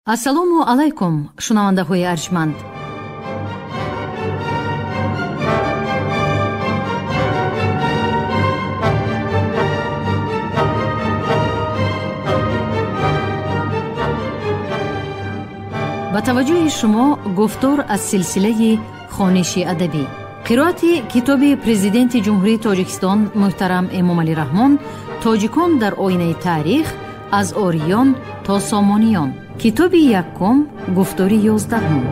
Ассалому алайкум, шунавандаҳои арҷманд. Ба таваҷҷӯҳи шумо гуфтор аз силсилаи хониши адабӣ. Қироати китоби Президенти Ҷумҳурии Тоҷикистон муҳтарам Эмомалӣ Раҳмон «Тоҷикон дар оинаи таърих аз ориён то сомониён». Китоби якум, гуфтори 11-ум.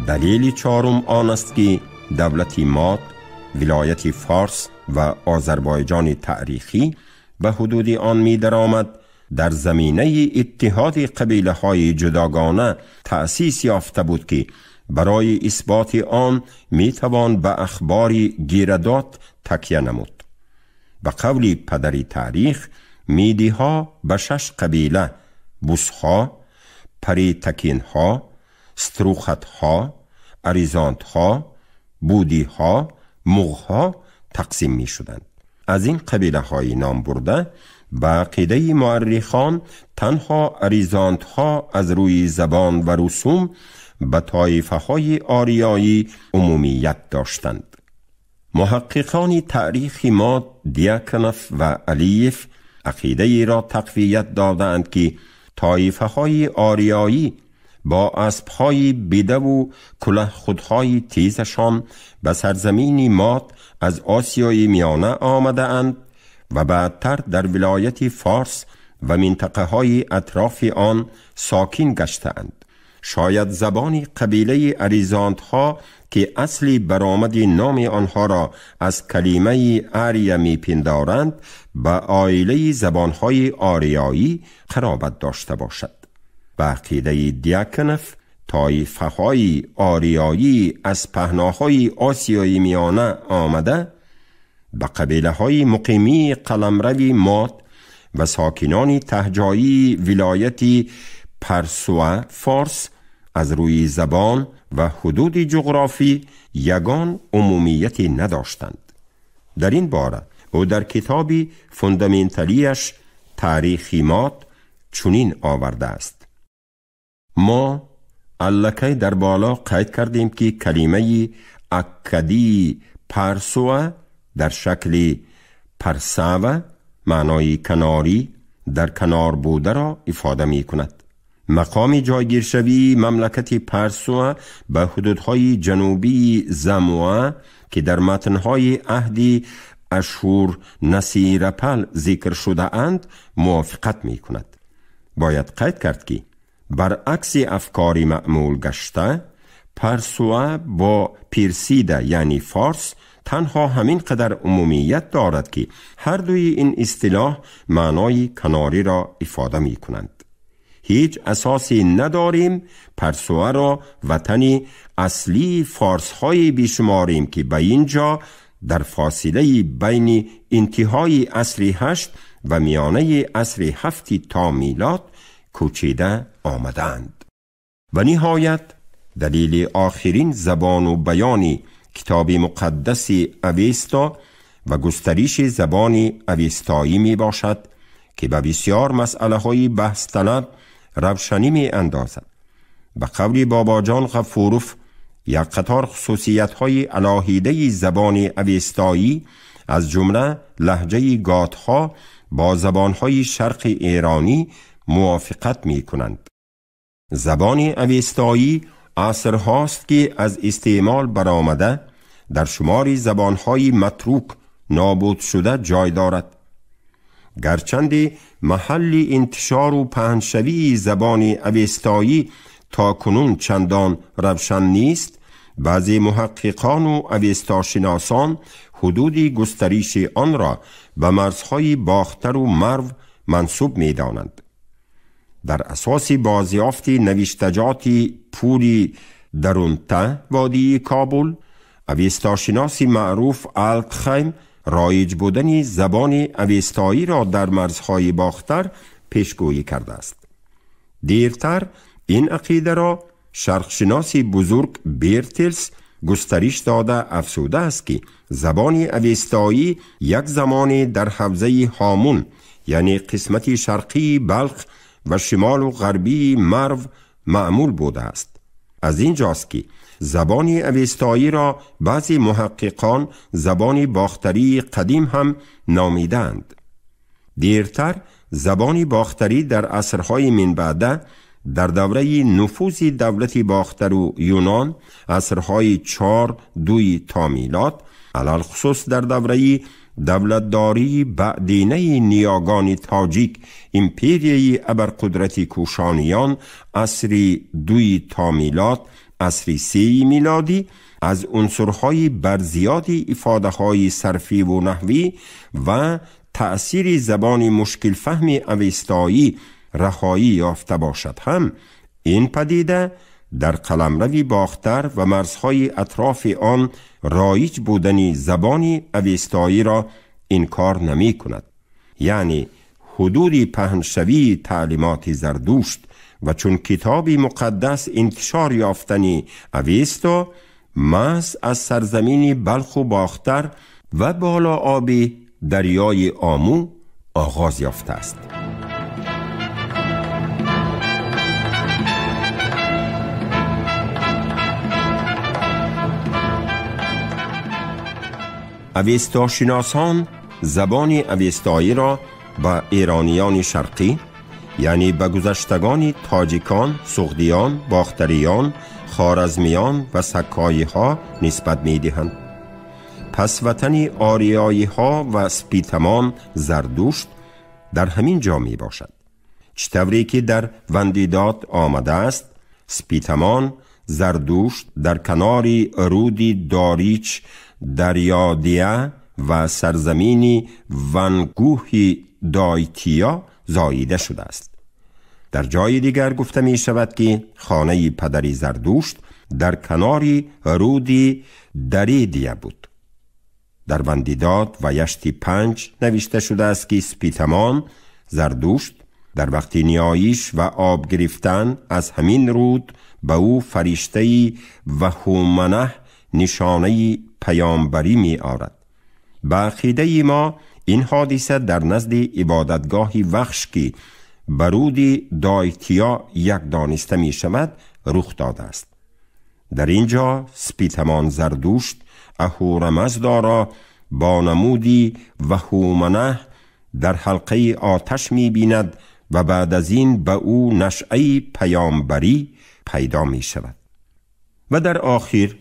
Далели чорум он аст, ки давлати Мод, вилояти Форс ва Озарбойҷони таърихӣ ба ҳудуди он медаромад, дар заминаи иттиҳоди қабилаҳои ҷудогона таъсис ёфта буд, ки барои исботи он метавон ба ахбори Геродот такя намуд. Ба қавли падари таърих, мидиҳо ба шаш қабила бусҳо, паритакинҳо, струхатҳо, аризонтҳо, будиҳо, муғҳо тақсим мешуданд. Аз ин қабилаҳои номбурда ба ақидаи муаррихон танҳо аризонтҳо аз рӯи забон ва русум ба тоифаҳои ориёӣ умумият доштанд. Муҳаққиқони таърихи мо Диаконов ва Алиев ақидаеро тақвият додаанд, ки тоифаҳои ориёӣ бо аспҳои бедаву кулаҳхудҳои тезашон ба сарзамини Мод аз Осиёи Миёна омадаанд ва баъдтар дар вилояти Форс ва минтақаҳои атрофи он сокин гаштаанд. Шояд забони қабилаи аризонтҳо, ки асли баромади номи онҳоро аз калимаи ария мепиндоранд, ба оилаи забонҳои ориёӣ қаробат дошта бошад. Ба ақидаи Диаконов, тоифаҳои ориёӣ аз паҳноҳои Осиёи Миёна омада ба қабилаҳои муқимии қаламрави Мод ва сокинони таҳҷоии вилояти Парсуа Форс аз рӯи забон ва ҳудуди ҷуғрофӣ ягон умумияте надоштанд. Дар ин бора ӯ дар китоби фундаменталияш «Таърихи Мод» чунин овардааст: мо аллакай дар боло қайд кардем, ки калимаи аккадии Парсуа дар шакли парсава маънои канорӣ, дар канор бударо ифода мекунад. Мақоми ҷойгиршавии мамлакати Парсуа ба ҳудудҳои ҷанубии Замуа, ки дар матнҳои аҳди Ашҳур Насирапал зикр шудаанд, мувофиқат мекунад. Бояд қайд кард, ки баръакси афкори маъмул гашта, Парсуа бо Пирсида, яъне Форс, танҳо ҳамин қадар умумият дорад, ки ҳар дуи ин истилоҳ маънои канориро ифода мекунанд. Ҳеҷ асосе надорем Парсуаро ватани аслии форсҳое бишуморем, ки ба ин ҷо дар фосилаи байни интиҳои асри ҳашт ва миёнаи асри ҳафти то милод кӯчида омадаанд. Ва ниҳоят, далели охирин забону баёни китоби муқаддаси Авеста ва густариши забони авестаӣ мебошад, ки ба бисёр масъалаҳои баҳсталаб равшанӣ меандозад. Ба қавли Бобоҷон Ғафуров, як қатор хусусиятҳои алоҳидаи забони авестаӣ, аз ҷумла лаҳҷаи готҳо, бо забонҳои шарқи эронӣ мувофиқат мекунанд. Забони авестаӣ асрҳост, ки аз истеъмол баромада, дар шумори забонҳои матрук, нобудшуда ҷой дорад. Гарчанде маҳалли интишору паҳншавии забони авестаӣ то кунун чандон равшан нест, баъзе муҳаққиқону авестошиносон ҳудуди густариши онро ба марзҳои Бохтару Марв мансуб медонанд. Дар асоси бозёфти навиштаҷоти пули Дарунта водии Кобул, авестошиноси маъруф Алтхайм роиҷ будани забони авестаиро дар марзҳои Бохтар пешгӯӣ кардааст. دیرتر این عقیده را شرقشناسی بزرگ بیرتلس گسترش داده افسوده است که زبان اوستایی یک زمان در حوزه هامون، یعنی قسمت شرقی بلخ و شمال و غربی مرو معمول بوده است. از اینجاست که زبان اوستایی را بعضی محققان زبان باختری قدیم هم نامیدند. دیرتر زبان باختری در عصرهای من بعده در دوره نفوذ دولت باختر و یونان، عصرهای 4-2 تا میلاد، علی‌الخصوص در دوره دولتداری بعدینه نیاگان تاجیک، امپریای ابرقدرت کوشانیان، عصر 2 تا میلاد، عصر 3 میلادی، از عنصرهای برزیادی افاده‌های صرفی و نحوی و تأثیر زبان مشکل فهم اوستایی رهایی یافته باشد هم، این پدیده در قلمرو باختر و مرزهای اطراف آن رایج بودن زبان اوستایی را انکار نمی کند. یعنی حدود پهنشوی تعلیمات زردشت و چون کتاب مقدس انتشار یافتن اوستا محض از سرزمین بلخ و باختر و بالا آب دریای آمو آغاز یافته است. اوستاشناسان زبان اوستایی را به ایرانیان شرقی، یعنی به گذشتگان تاجیکان، سغدیان، باختریان، خوارزمیان و سکایی ها نسبت می دهند. پس وطن آریایی ها و سپیتمان زردشت در همین جا می باشد. چطوری که در وندیداد آمده است، سپیتمان زردشت در کنار رودی داریچ دریادیه و سرزمین ونگوهی دایتیا زاییده شده است. در جای دیگر گفته می شود که خانه پدری زردشت در کنار رودی دریدیه بود. در وندیداد و یشتی 5 نوشته شده است که سپیتمان زردشت در وقت نیایش و آب گرفتن از همین رود به او فرشته‌ای و هومنه نشانه پیامبری می آرد. به عقیده ما این حادثه در نزد عبادتگاه وخش که برود دایتیا یک دانسته می شود رخ داده است. در اینجا سپیتمان زردشت اهورامزدا را با نمودی و هومنه در حلقه آتش می بیند و بعد از این به او نشأه پیامبری پیدا می شود. و در آخر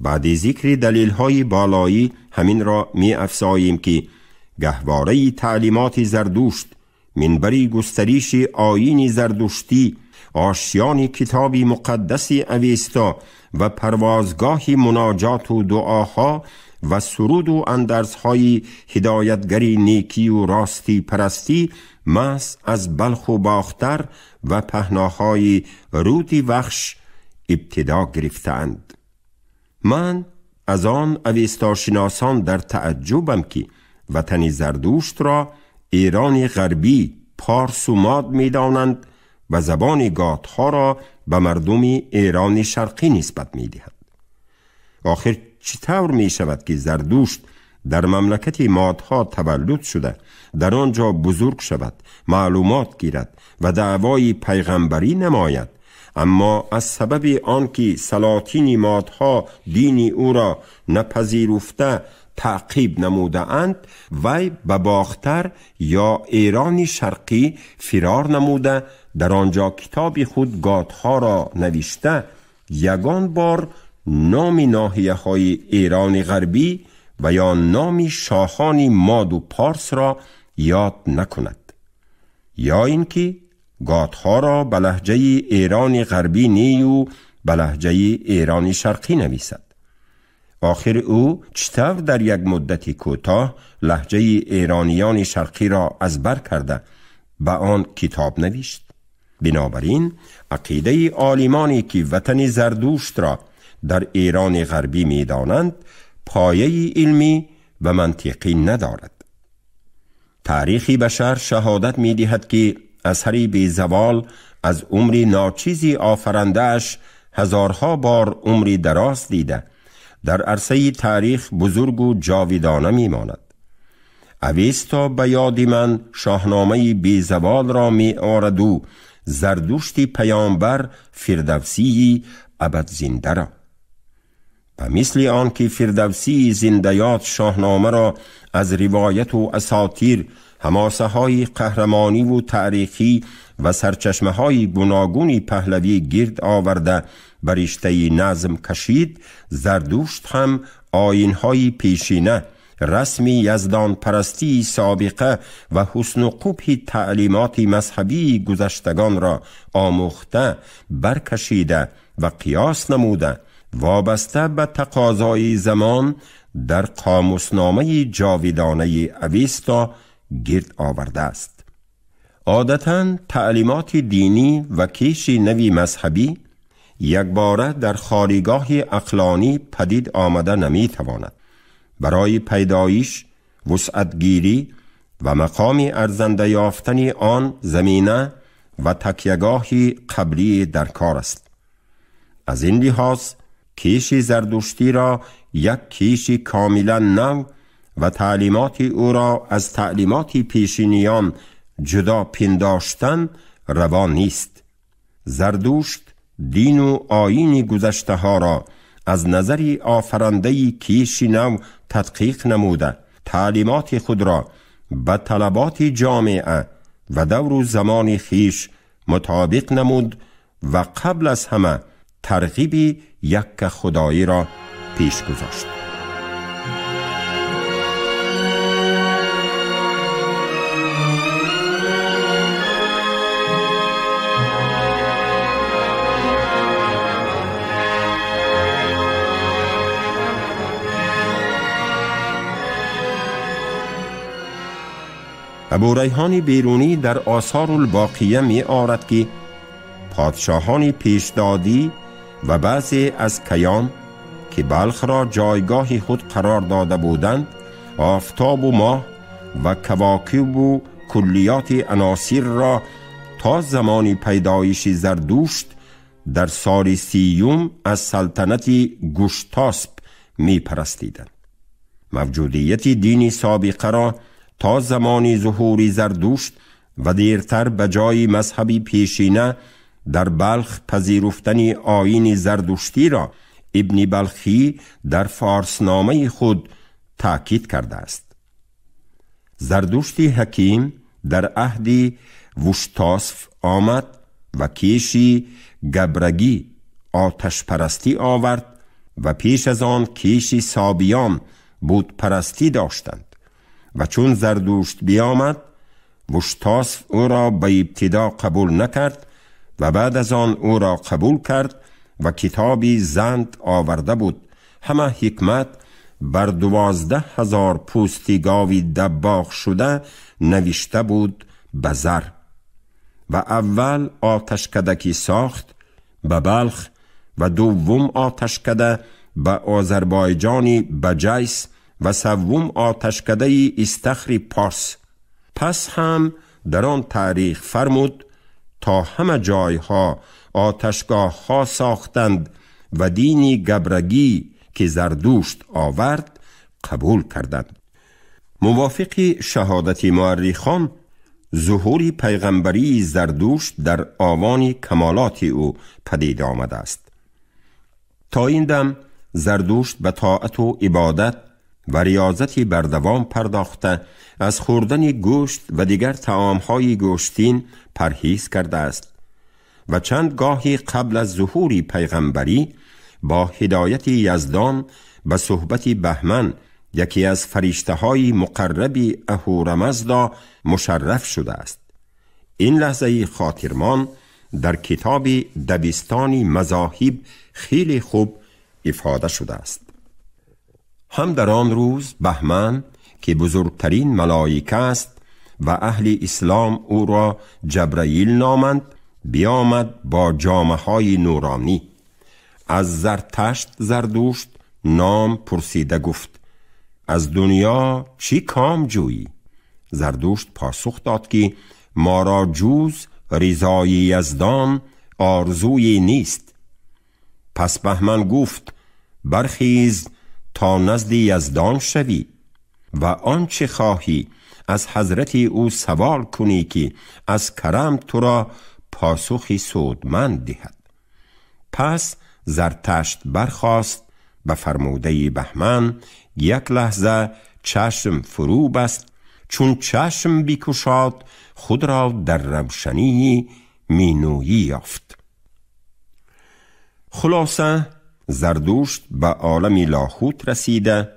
بعد ذکر دلیل های بالایی همین را می افزاییم که گهواره تعلیمات زردشت، منبری گستریش آیین زردشتی، آشیان کتاب مقدس اوستا و پروازگاه مناجات و دعاها و سرود و اندرزهای هدایتگری نیکی و راستی پرستی محض از بلخ و باختر و پهناهای رودی وخش ابتدا گرفتند. من از آن اوستاشناسان در تعجبم که وطن زردشت را ایران غربی پارس و ماد می دانند و زبان گاتها را به مردم ایران شرقی نسبت می دهند. آخر چطور می شود که زردشت در مملکت مادها تولد شده، در آنجا بزرگ شود، معلومات گیرد و دعوای پیغمبری نماید، اما از سبب آنکه سلاطین مادها دین او را نپذیرفته تعقیب نموده اند، وی به باختر یا ایران شرقی فرار نموده، در آنجا کتاب خود گاتها را نوشته، یگان بار نام ناحیه های ایران غربی و یا نام شاهان ماد و پارس را یاد نکند، یا اینکه گاتها را به لهجه ایران غربی نیو به لهجه ایران شرقی نویسد. آخر او چطور در یک مدت کوتاه لهجه ایرانیان شرقی را از بر کرده به آن کتاب نوشت؟ بنابراین عقیده عالمانی که وطن زردشت را در ایران غربی می دانند پایه علمی و منطقی ندارد. تاریخ بشر شهادت می دهد که اثر بی زوال از عمری ناچیزی آفرنده‌اش هزارها بار عمری دراز دیده در عرصه تاریخ بزرگ و جاویدانه می ماند. اوستا به یاد من شاهنامه بی زوال را می آرد و زردشتی پیامبر فردوسی ابد زنده را. و مثل آن که فردوسی زندیات شاهنامه را از روایت و اساطیر، حماسه های قهرمانی و تاریخی و سرچشمه های گوناگونی پهلوی گرد آورده بر رشته نظم کشید، زردشت هم آیین های پیشینه، رسم یزدان پرستی سابقه و حسن و قبح تعلیمات مذهبی گذشتگان را آموخته، برکشیده و قیاس نموده، وابسته به تقاضای زمان در قاموسنامه جاویدانه اوستا گرد آورده است. عادتاً تعلیمات دینی و کیش نوی مذهبی یک باره در خالیگاه عقلانی پدید آمده نمی تواند. برای پیدایش، وسعتگیری و مقام ارزنده یافتن آن زمینه و تکیهگاه قبلی در کار است. از این لحاظ کیش زردشتی را یک کیش کاملا نو و تعلیمات او را از تعلیمات پیشینیان جدا پنداشتن روا نیست. زردشت دین و آیین گذشته ها را از نظر آفرنده کیش نو تدقیق نموده، تعلیمات خود را به طلبات جامعه و دور و زمان خیش مطابق نمود و قبل از همه ترغیب یک خدایی را پیش گذاشت. ابو ریحان بیرونی در آثار الباقیه می آرد که پادشاهان پیشدادی و بعضی از کیان که بلخ را جایگاه خود قرار داده بودند، آفتاب و ماه و کواکب و کلیات عناصر را تا زمان پیدایش زردشت در سال 30 از سلطنت گشتاسپ می پرستیدند. موجودیت دین سابقه را تا زمان ظهور زردشت و دیرتر به جای مذهبی پیشینه در بلخ پذیرفتن آیین زردشتی را ابن بلخی در فارسنامه خود تأکید کرده است. زردشتی حکیم در عهد وشتاسف آمد و کیشی گبرگی آتش پرستی آورد و پیش از آن کیشی سابیان بود پرستی داشتند و چون زردشت بیامد وشتاسف او را به ابتدا قبول نکرد و بعد از آن او را قبول کرد و کتابی زند آورده بود، همه حکمت بر 12,000 پوستی گاوی دباغ شده نوشته بود به زر. و اول آتشکدکی ساخت به بلخ و دوم آتشکده به آذربایجان بجیس و سوم آتشکده استخر پارس. پس هم در آن تاریخ فرمود تا همه جایها آتشگاه ها ساختند و دینی گبرگی که زردشت آورد قبول کردند. موافق شهادت مورخان، ظهور پیغمبری زردشت در آوان کمالات او پدید آمده است. تا این دم زردشت به طاعت و عبادت و ریاضت بردوام پرداخته، از خوردن گوشت و دیگر طعامهای گوشتین پرهیز کرده است و چند گاهی قبل از ظهور پیغمبری با هدایت یزدان به صحبت بهمن، یکی از فرشته‌های مقرب اهورامزدا، مشرف شده است. این لحظه خاطرمان در کتاب دبستان مذاهب خیلی خوب افاده شده است. هم در آن روز بهمن که بزرگترین ملائکه است و اهل اسلام او را جبرئیل نامند، بیامد با جامه‌های نورانی. از زرتشت زردشت نام پرسیده گفت: از دنیا چی کام جویی؟ زردشت پاسخ داد که ما را جوز رضای یزدان آرزوی نیست. پس بهمن گفت برخیز تا نزد یزدان شوی و آنچه خواهی از حضرت او سوال کنی که از کرم تو را پاسخی سودمند دهد. پس زرتشت برخاست، به فرموده بهمن یک لحظه چشم فرو بست، چون چشم بکشاد خود را در روشنی مینویی یافت. خلاصه زردشت به عالم لاهوت رسیده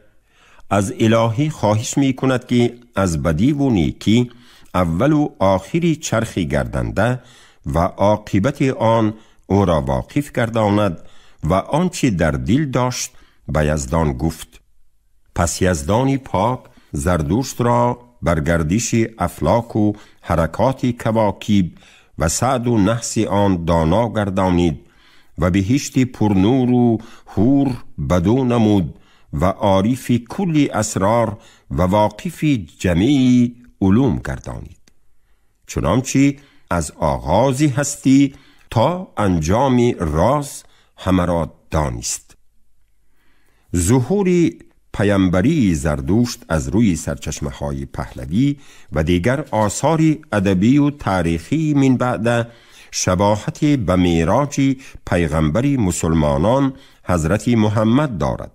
از الهی خواهش می کند که از بدی و نیکی اول و آخری چرخی گردنده و عاقبت آن او را واقف گرداند و آنچه در دل داشت به یزدان گفت. پس یزدانی پاک زردشت را بر گردش افلاک و حرکات کواکب و سعد و نحس آن دانا گردانید و بهشت پرنور و حور بدو نمود و عارف کل اسرار و واقف جمیع علوم گردانید، چنانچه از آغاز هستی تا انجام راز همه را دانست. ظهور پیامبری زردشت از روی سرچشمه های پهلوی و دیگر آثار ادبی و تاریخی من بعد شباهت به معراج پیغمبر مسلمانان حضرت محمد دارد.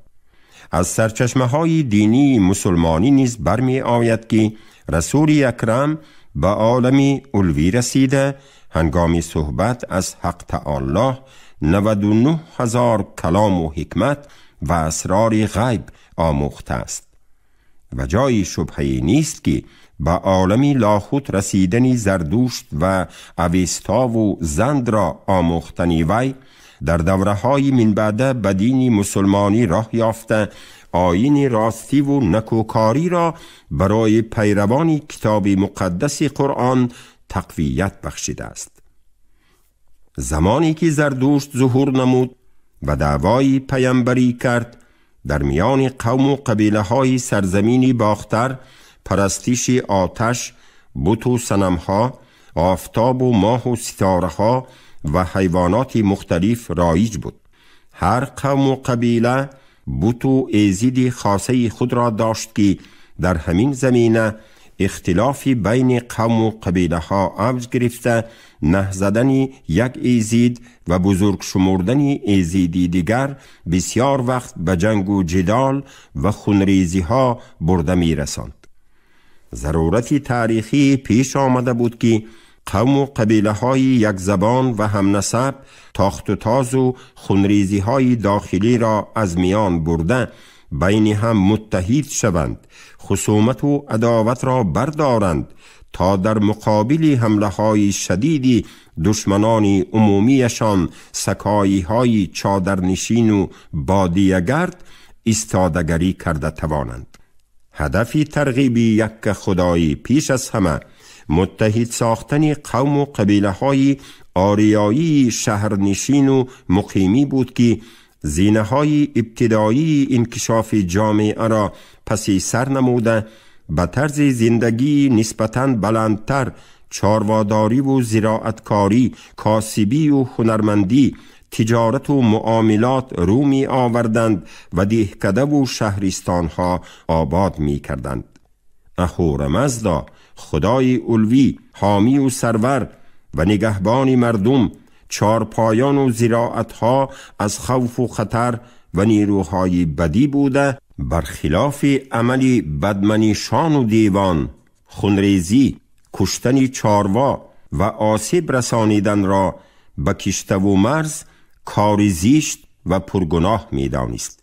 از سرچشمه های دینی مسلمانی نیز برمی آید که رسول اکرم به عالم علوی رسیده، هنگام صحبت از حق تعالی 99,000 کلام و حکمت و اسرار غیب آموخته است و جای شبهه نیست که به عالم لاهوت رسیدن زردشت و اوستا و زند را آموختن وی در دوره های من بعد به دین مسلمانی راه یافته، آیین راستی و نکوکاری را برای پیروان کتاب مقدس قرآن تقویت بخشیده است. زمانی که زردشت ظهور نمود و دعوای پیامبری کرد، در میان قوم و قبیله های سرزمینی باختر پرستش آتش، بت و صنمها، آفتاب و ماه و ستاره ها و حیوانات مختلف رایج بود. هر قوم و قبیله بت و ایزید خاصه خود را داشت که در همین زمینه اختلاف بین قوم و قبیله ها اوج گرفته، نه زدن یک ایزید و بزرگ شمردن ایزیدی دیگر بسیار وقت به جنگ و جدال و خونریزی ها برده می رساند. ضرورت تاریخی پیش آمده بود که قوم و قبیله های یک زبان و هم نسب تاخت و تاز و خونریزی های داخلی را از میان برده بین هم متحد شوند، خصومت و عداوت را بردارند تا در مقابل حمله های شدید دشمنان عمومیشان سکایی های چادرنشین و بادیه‌گرد ایستادگری کرده توانند. هدف ترغیب یک خدایی پیش از همه متحد ساختن قوم و قبیله های آریایی شهرنشین و مقیمی بود که زینه های ابتدایی انکشاف جامعه را پسی سر نموده به طرز زندگی نسبتاً بلندتر، چارواداری و زراعتکاری، کاسبی و هنرمندی، تجارت و معاملات رو می آوردند و دهکده و شهرستانها آباد می کردند. اهورامزدا، خدای علوی، حامی و سرور و نگهبان مردم، چارپایان و زراعتها از خوف و خطر و نیروهای بدی بوده، برخلاف عمل بدمنیشان و دیوان، خونریزی، کشتن چاروا و آسیب رسانیدن را به کشته و مرز کاری زشت و پرگناه می دانست.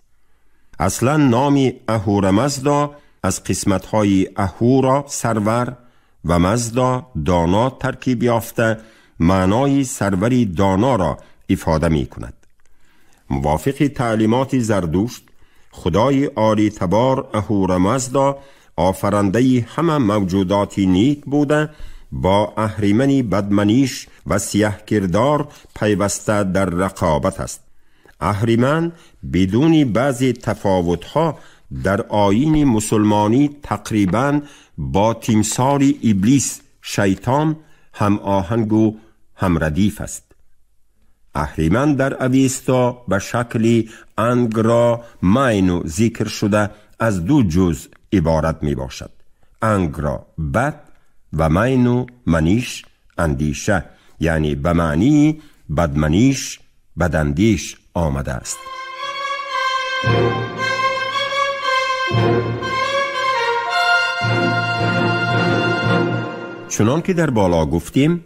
اصلا نام اهورامزدا از قسمت‌های اهورا سرور و مزدا دانا ترکیب یافته معنای سروری دانا را افاده می کند. موافق تعلیمات زردشت، خدای آری تبار اهورامزدا آفرنده همه موجودات نیک بوده، با اهریمنی بدمنیش و سیه کردار پیوسته در رقابت است. اهریمن بدون بعضی تفاوت‌ها در آیین مسلمانی تقریباً با تیمسار ابلیس شیطان هم آهنگ و هم ردیف است. اهریمن در اویستا به شکل انگرا ماینو ذکر شده از دو جزء عبارت می باشد: انگرا بد و ماینو منیش اندیشه، یعنی به معنی بدمنیش بداندیش آمده است. چنان که در بالا گفتیم،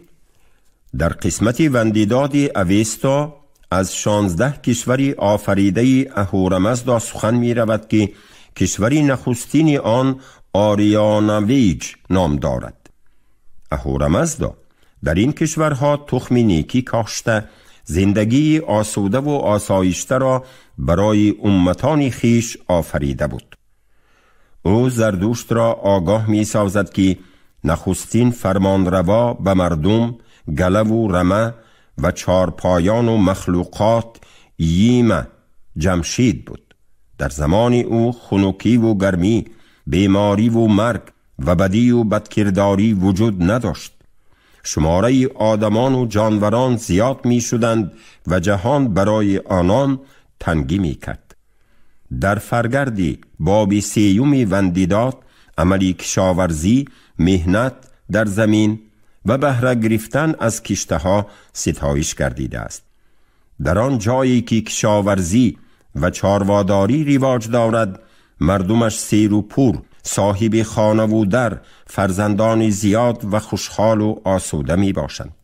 در قسمت وندیداد اویستا از 16 کشور آفریده اهورامزدا سخن می رود که کشور نخستین آن آریانویج نام دارد. اهورامزدا در این کشورها تخم نیکی کاشته، زندگی آسوده و آسایشته را برای امتان خیش آفریده بود. او زردشت را آگاه می سازد که نخستین فرمانروا به مردم، گله و رمه و چارپایان و مخلوقات ییمه جمشید بود. در زمان او خنکی و گرمی، بیماری و مرگ و بدی و بدکرداری وجود نداشت. شماره آدمان و جانوران زیاد می شدند و جهان برای آنان تنگی می کرد. در فرگردی باب سیوم وندیداد، عملی کشاورزی، مهنت در زمین و بهره گرفتن از کشتها ستایش گردیده است. در آن جایی که کشاورزی و چارواداری رواج دارد، مردمش سیر و پور، صاحب خانه و در، فرزندان زیاد و خوشحال و آسوده می باشند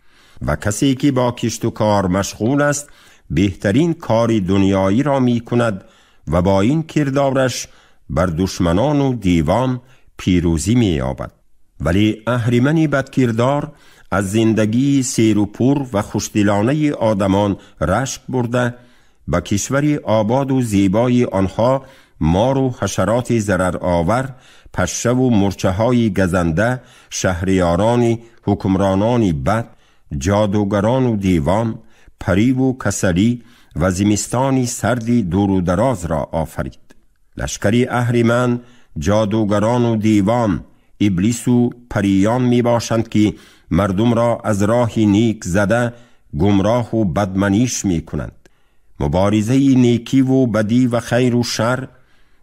و کسی که با کشت و کار مشغول است بهترین کار دنیایی را می کند و با این کردارش بر دشمنان و دیوان پیروزی می یابد. ولی اهریمنی بدکردار از زندگی سیر و پور و خوشدلانه آدمان رشک برده، به کشور آباد و زیبای آنها مار و حشرات ضررآور، پشه و مورچه های گزنده، شهریاران حکمرانان بد، جادوگران و دیوان، پری و کسلی و زمستانی سردی دور و دراز را آفرید. لشکری اهریمن، جادوگران و دیوان، ابلیس و پریان می باشند که مردم را از راه نیک زده، گمراه و بدمنیش می کنند. مبارزه نیکی و بدی و خیر و شر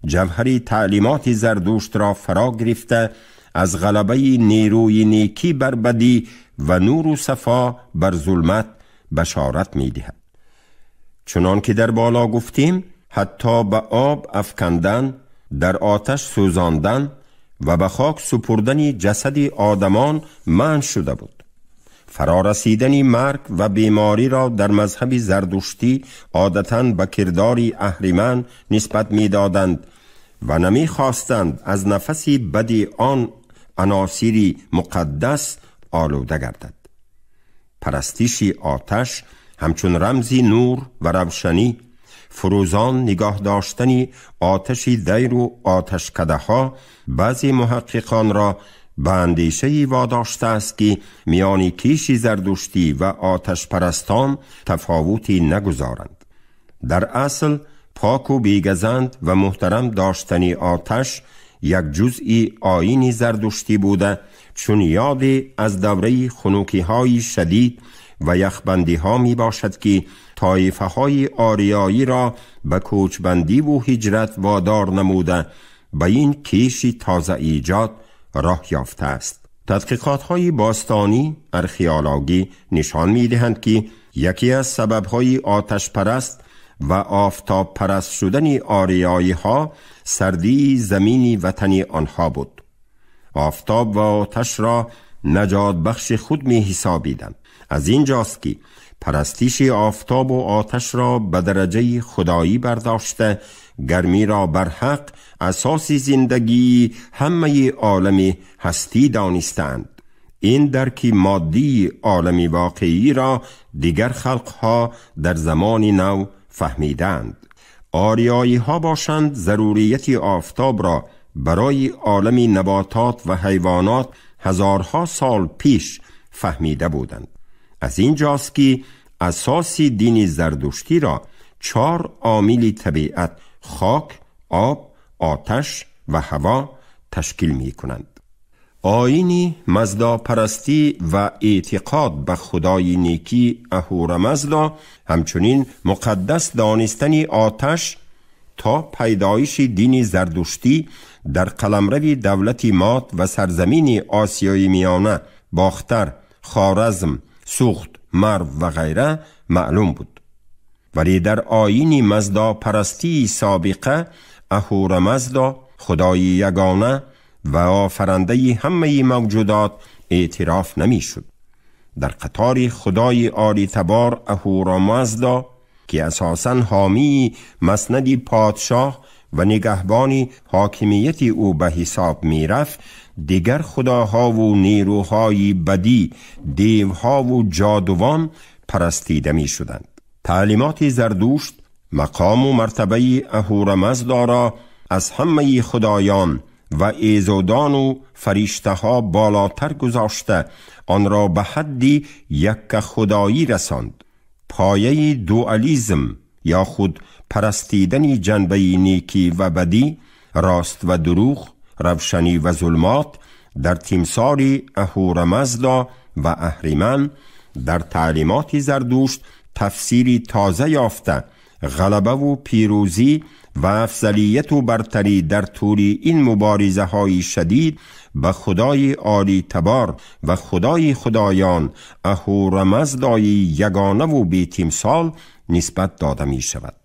جوهر تعلیمات زردشت را فرا گرفته، از غلبه نیروی نیکی بر بدی و نور و صفا بر ظلمت بشارت می دهد. چنان که در بالا گفتیم، حتی به آب افکندن، در آتش سوزاندن و به خاک سپردن جسد آدمان منع شده بود. فرارسیدن مرگ و بیماری را در مذهب زردشتی عادتاً به کردار اهریمن نسبت می‌دادند و نمی‌خواستند از نفس بد آن عناصر مقدس آلوده گردد. پرستش آتش همچون رمزی نور و روشنی، فروزان نگاه داشتن آتش دیر و آتشکده ها بعضی محققان را به اندیشه واداشته است که میان کیش زردشتی و آتش پرستان تفاوتی نگذارند. در اصل پاک و بیگزند و محترم داشتن آتش یک جزئی آیین زردشتی بوده، چون یاد از دوره خنوکی های شدید و یخبندی ها می باشد که طایفه های آریایی را به کوچبندی و هجرت وادار نموده به این کیش تازه ایجاد راه یافته است. تحقیقات های باستانی ارخیولوژی نشان می دهند که یکی از سبب های آتش پرست و آفتاب پرست شدن آریایی ها سردی زمینی وطنی آنها بود. آفتاب و آتش را نجات بخش خود می حسابیدند. از اینجاست که پرستش آفتاب و آتش را به درجه خدایی برداشته، گرمی را بر حق اساس زندگی همه عالم هستی دانستند. این درک مادی عالم واقعی را دیگر خلقها در زمان نو فهمیدند. آریایی ها باشند ضروریت آفتاب را برای عالم نباتات و حیوانات هزارها سال پیش فهمیده بودند. از اینجاست که اساس دین زردشتی را 4 عامل طبیعت، خاک، آب، آتش و هوا تشکیل می کنند. Оини маздопарастӣ ва эътиқод ба худои некӣ Аҳурамазда, ҳамчунин муқаддас донистани оташ то пайдоиши дини зардуштӣ дар қаламрави давлати Мод ва сарзамини Осиёи Миёна, Бохтар, Хоразм, Суғд, Марв ва ғайра маълум буд. Вале дар оини маздопарастии собиқа Аҳурамазда, худои ягона ва офарандаи ҳамаи мавҷудот эътироф намешуд. Дар қатори худои олитабор Аҳурамазда, ки асосан ҳомии маснади подшоҳ ва нигаҳбони ҳокимияти ӯ ба ҳисоб мерафт, дигар худоҳову нерӯҳои бадӣ, девҳову ҷодувон парастида мешуданд. Таълимоти Зардушт мақому мартабаи Аҳурамаздаро аз ҳамаи худоён ва эзодону фариштаҳо болотар гузошта, онро ба ҳадди яккахудоӣ расонд. Пояи дуализм ё худ парастидани ҷанбаи некӣ ва бадӣ, рост ва дурӯғ, равшанӣ ва зулмот дар тимсори Аҳурамазда ва Аҳриман дар таълимоти Зардушт тафсири тоза ёфта, ғалабаву пирӯзӣ ва афзалияту бартарӣ дар тӯли ин муборизаҳои шадид ба худои олитабор ва худои худоён Аҳурамаздои ягонаву бетимсол нисбат дода мешавад.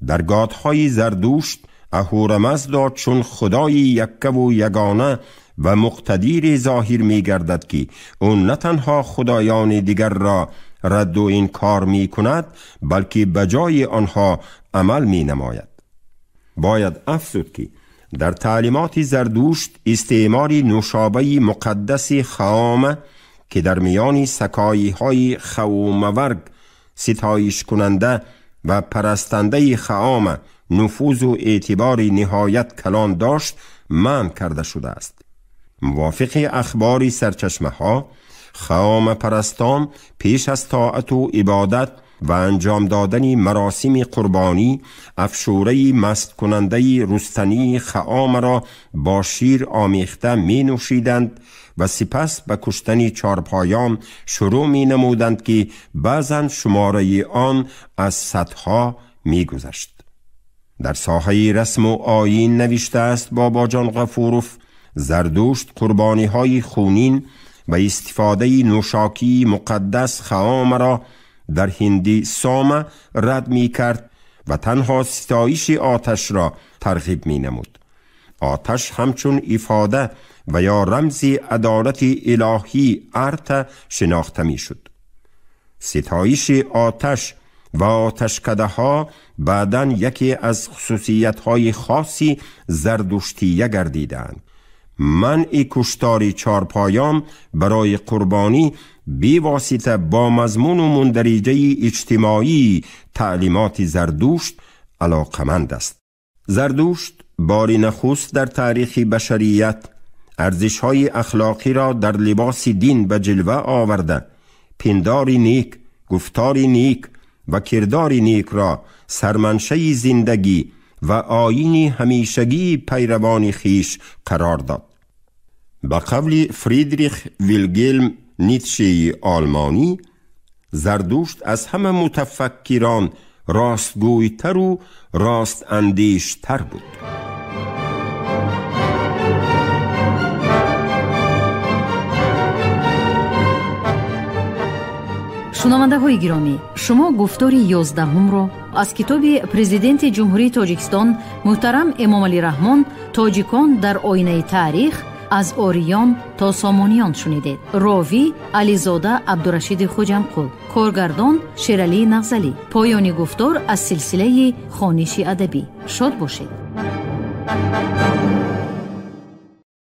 Дар готҳои Зардушт Аҳурамазда чун худои яккаву ягона ва муқтадире зоҳир мегардад, ки ӯ на танҳо худоёни дигарро радду инкор мекунад, балки ба ҷои онҳо амал менамояд. Бояд афзуд, ки дар таълимоти Зардушт истеъмоли нӯшобаи муқаддаси хаома, ки дар миёни сакоиҳои хаумаварг ситоишкунанда ва парастандаи хаома нуфузу эътибори ниҳоят калон дошт, манъ карда шудааст. Мувофиқи ахбори сарчашмаҳо, хаомапарастон пеш аз тоату ибодат ва анҷом додани маросими қурбонӣ афшураи масткунандаи рустании хаомаро бо шир омехта менӯшиданд ва сипас ба куштани чорпоён шурӯъ менамуданд, ки баъзан шумораи он аз садҳо мегузашт. Дар соҳаи расму оин, навиштааст Бобоҷон Ғафуров, Зардушт қурбониҳои хунин ва истифодаи нӯшокии муқаддас хаомаро, дар ҳинди сома, рад мекард ва танҳо ситоиши оташро тарғиб менамуд. Оташ ҳамчун ифода ва ё рамзи адолати илоҳӣ Арта шинохта мешуд. Ситоиши оташ ва оташкадаҳо баъдан яке аз хусусиятҳои хоси зардуштия гардиданд. Манъи куштори чорпоён барои қурбонӣ бевосита бо мазмуну мундариҷаи иҷтимоии таълимоти Зардушт алоқаманд аст. Зардушт бори нахуст дар таърихи башарият арзишҳои ахлоқиро дар либоси дин ба ҷилва оварда, пиндори нек, гуфтори нек ва кирдори некро сарманшаи зиндагӣ ва оини ҳамешагии пайравони хиш қарор дод. Ба қавли Фридрих Вилгелм Ницшеи олмонӣ, Зардушт аз ҳама мутафаккирон ростгӯйтару ростандештар буд. Шунавандаҳои гиромӣ, шумо гуфтори 11-ҳумро аз китоби Президенти Ҷумҳурии Тоҷикистон муҳтарам Эмомалӣ Раҳмон «Тоҷикон дар оинаи таърих: аз ориён то сомониён» шунидед. Ровӣ Ализода Абдурашиди Хуҷамқул, коргардон Шералӣ Нағзалӣ. Поёни гуфтор аз силсилаи хониши адабӣ. Шод бошед.